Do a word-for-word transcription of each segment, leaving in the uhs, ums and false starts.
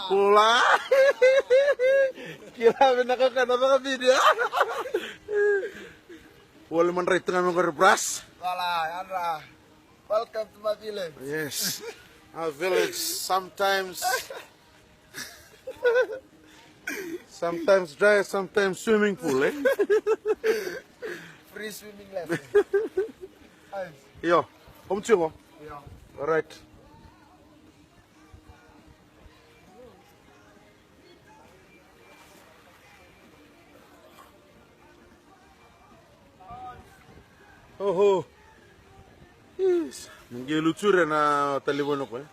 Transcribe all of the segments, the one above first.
Pula. Kila vinaka ka na vakavidio. Wale madrai tu ga me qori, bras. Wala, yadra. Welcome to my village. Yes. Our village sometimes, sometimes dry, sometimes swimming pool, eh? Free swimming lesson. Ai. Io, o mutingo. Io. All right. Oho. Yes. Ni qai lutu ira na talevoni o koya.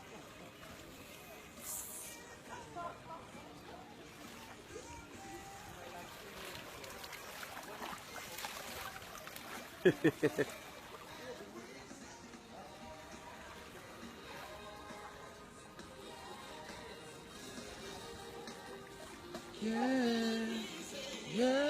Yeah. Yeah.